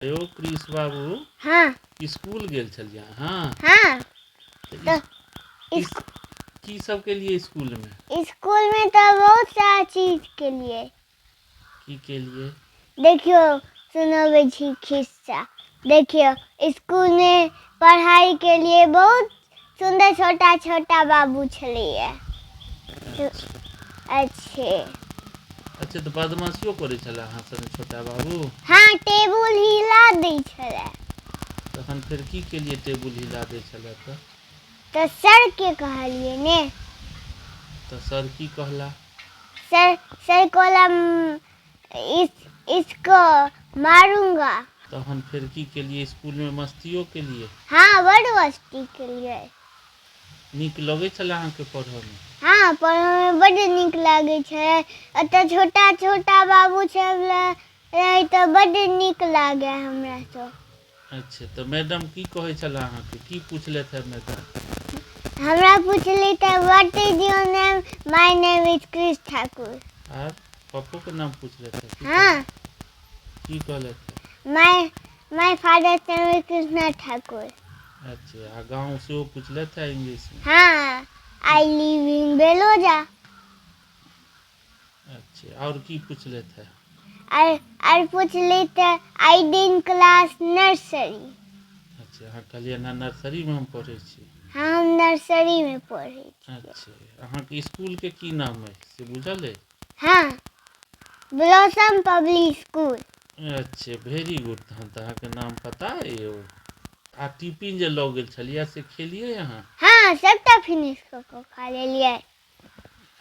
यौ कृष बाबू। हँ। स्कूल गेल छलियै अहाँ? हँ। तऽ की सब केलियै स्कूलमे? स्कूलमे तऽ बहुत सारा चीज केलियै। की केलियै? देखियौ, सुनबै छी खिस्सा। देखियौ, स्कूलमे पढ़ाइ केलियै। बहुत सुन्दर छोटा छोटा बाबू छलैया। अच्छे। अच्छा, तऽ बदमाशियो करै छलै अहाँ संगे छोटा बाबू? हँ, टेबुल हिला दै छलै। तखन फेर की केलियै टेबुल हिला दै छलै तऽ? तऽ सरके कहलियै ने। तऽ सर की कहला? सर सर कहला, इसको मारूंगा। तहन फेर की केलियै स्कूलमे? मस्तियो केलियै? हँ, बड मस्ती केलियै। नीक लगै छलै अहाँके पढ़ऽमे? हँ, पढ़ऽमे बड्ड नीक लागै छै। एतऽ छोटा छोटा बाबू सब रहै तऽ बड्ड नीक लागै हमरा सब। अच्छा, तऽ मैडम की कहै छलै अहाँके? की पुछलथि है मैडम? हमरा पुछली तऽ, "What is your name?" "My name is Krish Thakur." आर पप्पोके नाम पुछलथि है? की? हँ। की कहलथि है? My father name is Krishna Thakur." अच्छा, आ गाँव सेहो पुछलथि है इंग्लिशमे? हँ, "I live in Beloja." अच्छा, आओर की पुछलथि है? आर पुछली तऽ, "I in class nursery." अच्छा, अहाँ कहलियै ने नर्सरीमे हम पढ़ै छी? हँ, हम नर्सरीमे पढ़ै छी। अच्छा, अहाँके स्कूलके की नाम अइ से बुझल अइ? हँ, ब्लॉसम पब्लिक स्कूल। अच्छा, वेरी गुड। तहन तऽ अहाँके नाम पता अइ यौ। आ टिफिन जे लऽ गेल छलियै से खेलियै अहाँ? हँ, सबटा फिनिश कऽ कऽ खा लेलियै।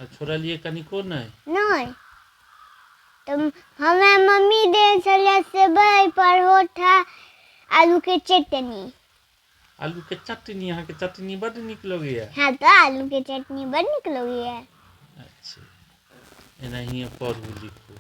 आ छोड़लियै कनिको नहि? नहि, तऽ हमरा मम्मी देने छलै सेवइ, परोठा, आलूके चटनी। आलूके चटनी? अहाँके चटनी बड्ड नीक लगैया? हँ तऽ, आलूके चटनी बड़ नीक लगैया। अच्छा, एनाहिए पढ़ू लिखू।